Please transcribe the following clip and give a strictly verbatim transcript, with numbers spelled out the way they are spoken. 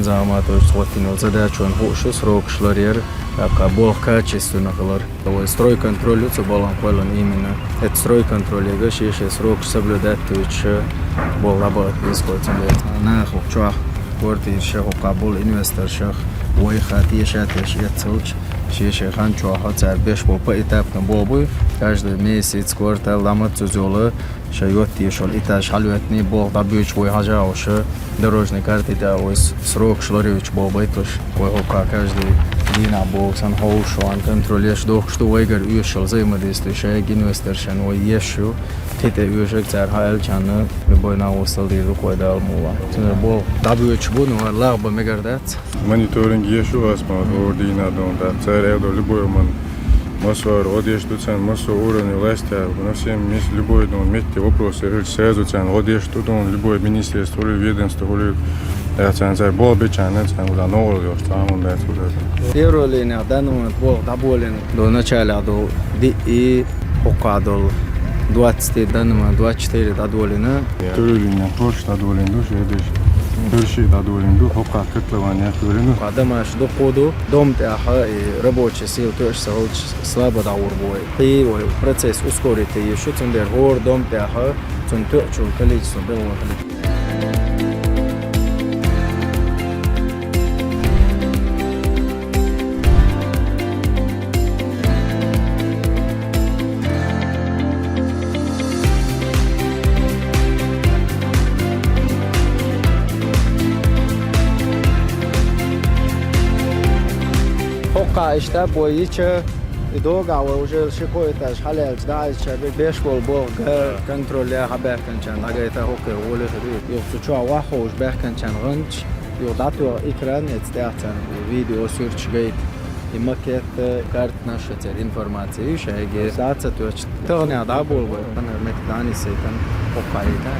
Заматовича хӀоттийна йолу задача вайна хууш ю срокаш ларъяр, тӀаккха болх качественно хилар. Вай стройконтроль ю цу балхана кхоьллина именно. ХӀета стройконтроль яга шен-шен срокаш соблюдать а йойтуш, болх дӀабахийта беза вай цундела. Наха хӀокху чохь квартирашах, хӀокху болу инвесторшах вайх тешаш-тешаш эццалц, шен-шен хан чохь цара беш болу поэтапно болх буй, каждый месяц, квартал, ламат цуьнца йолу, шайн йоттийна йолу этаж хьалоьттиний, болх дӀабоьдуш вай хьажа а уьш, дорожный карти тӀехь вай срокаш ларъяйта болх байталаш. Вай хӀокху каждый дийнахь боху санна хьовсуш ван контроль еш дохкуш ду, вайгара оьшуш йолу взаимодействие шайга инвесторшна вай еш ю. Кхин тӀе оьшург цара хьан аьллачарна, любой нах вуссал дийр ду кхой Дала мукъ лахь. Цундела болх дӀабоьдуш бу, но хӀара лаха бан мегар дац. Мониторинг еш ю ас ма хӀора дийнахь долу, тӀаккха цара аьлла долу любой ма массо а гӀо деш ду царна, массо а уровне властя, на всем месте, любой долу метте вопрос хилча, сразу царна гӀо деш ду долу, любой министерство хуьлий, ведомство хуьлий, тӀаккха царна цара болх бичарна, царна гула новкъарло йолуш цхьа а хӀума дац гула. Первая линия данный момент болх дӀаболийна. До начале долу диъ и хӀокху долу двадцать данный момент двадцать четыре дӀадолийна. Второй линия хӀорш дӀадолийна ду, шердеш. Хьорший дӀадолийна ду, хӀокху котловане хуьлийна. Хьан домаш дукха ду, дом тӀехь и рабочий сила тоьаш ца хилча слабо дӀагӀур бу вай. Кхин вай процесс ускорить еш ю, цундела хӀора дом тӀехь цунна тоьачул количество белла хилийта. ХӀокху иштта бой йича, и догахь вай уже ши-кхо этаж хьалаьлча дӀа а иза ша беш болу болх контроль ян хьан баьхкинчарна дӀагайта хӀокхуьра гӀоле хир ю. Юха цу чохь ваххуш баьхкинчарна гӀанташ, юха дӀатоьху экран, эца тӀехь царна видео суьрташ гайта. И макет, карта Наша церан информация ю шайга. Саца тоьчу тахана дӀаболу вай. Ханна метта дӀа нисейтан, хӀокху хьаийта.